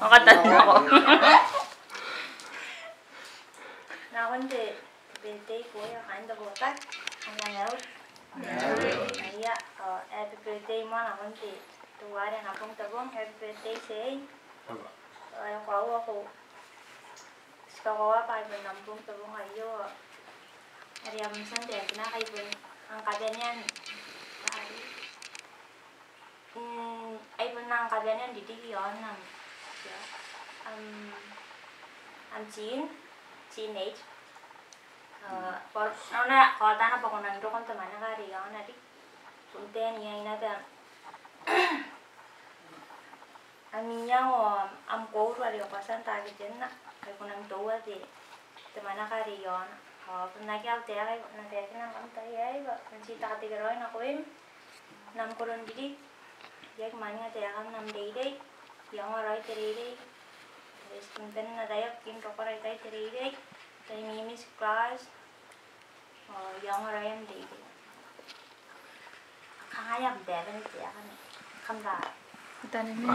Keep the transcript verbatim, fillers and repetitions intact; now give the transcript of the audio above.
Ao katanako. Nakon te birthday boy, ao kaain te board, kam na mauri. Aia, ao happy birthday moa nakon te, teuare Nambung Tabong, happy birthday Sei. Ao e koaua ko, ti kakoaua bwa ai bon Nambung Tabong aio. Are am tia n taekinna ngkai bon am kabanea n, mm, ai bon am kabanea n ririki iaon am, am, am teen, teenage. Ao, bwa, nona, kaotana bwa ko nang roko n te mwananga are iaona riki. Bon te nia ina te am, am iango, am, am kouru are ko a tia n taekinna, ngkai ko nang toua te, te mwananga are iaona. Ao bon akea au taeka ae I na taekinna ngkami tai aei, bwa bon ti tekeraoi nakoim n am koronriki. I aki mwaninga taekam n am reirei, iangoa raoi te reirei. Eti bon bane n ataia bukin rokora ikai te reirei, tai mimi ti class. Ao iangoa raoi am reirei. Kangai am bebete akanne. Kam bwa. Utanene.